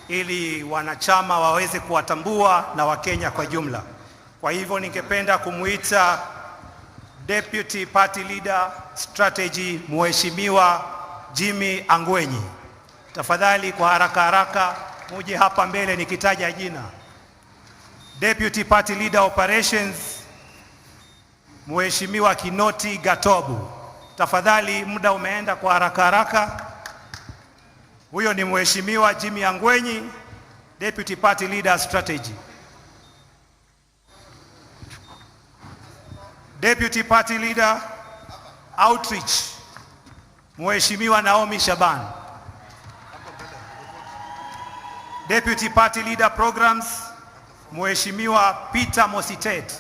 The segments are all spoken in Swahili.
ili wanachama waweze kuwatambua na Wakenya kwa jumla. Kwa hivyo ningependa kumuita Deputy Party Leader Strategy, Mheshimiwa Jimmy Angwenyi. Tafadhali kwa haraka haraka muje hapa mbele nikitaja jina. Deputy Party Leader Operations, Mheshimiwa Kinoti Gatobu. Tafadhali, muda umeenda, kwa haraka haraka. Huyo ni Mheshimiwa Jimmy Angwenyi, Deputy Party Leader Strategy. Deputy Party Leader Outreach, Mheshimiwa Naomi Shaban. Deputy Party Leader Programs, Mheshimiwa Peter Mositet.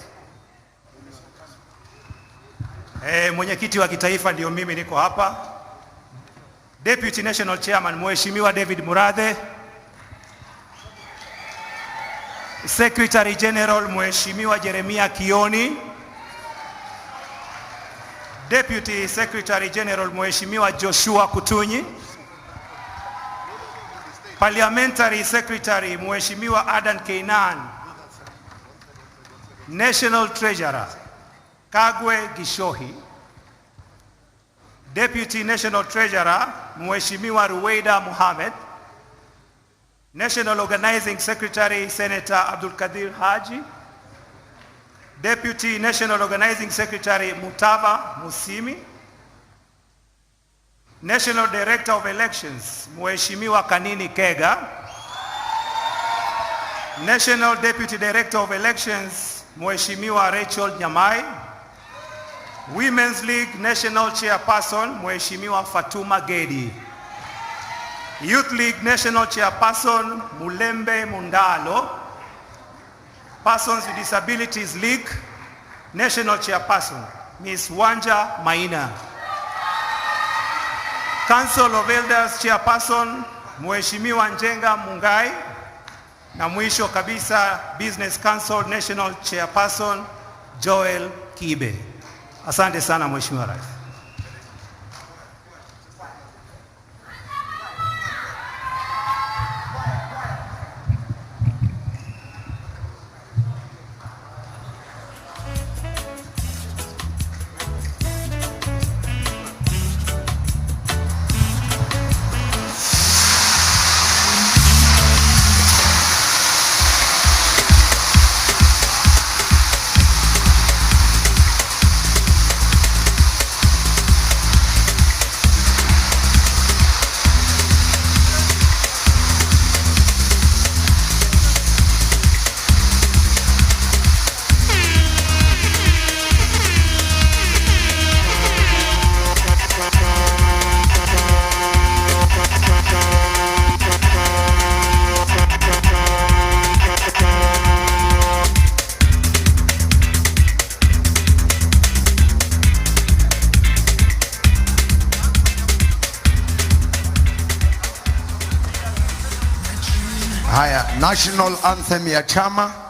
Mwenyekiti wa kitaifa ndio mimi niko hapa. Deputy National Chairman, Mheshimiwa David Murathe. Secretary General, Mheshimiwa Jeremia Kioni. Deputy Secretary General, Mheshimiwa Joshua Kutunyi. Parliamentary Secretary, Mheshimiwa Adan Keynan. National Treasurer, Kagwe Gichohi. Deputy National Treasurer, Mheshimiwa Ruweida Mohammed. National Organizing Secretary, Senator Abdul Kadir Haji. Deputy National Organizing Secretary, Mutava Musimi. National Director of Elections, Mheshimiwa Kanini Kega. National Deputy Director of Elections, Mheshimiwa Rachel Nyamai. Women's League National Chairperson, Mheshimiwa Fatuma Gedi. Youth League National Chairperson, Mulembe Mundalo. Persons with Disabilities League National Chairperson, Ms. Wanja Maina. Council of Elders Chairperson, Mheshimiwa Njenga Mungai. Na mwisho kabisa, Business Council National Chairperson, Joel Kibe. Asante sana, Mheshimiwa Rais. Haya, national anthem ya chama.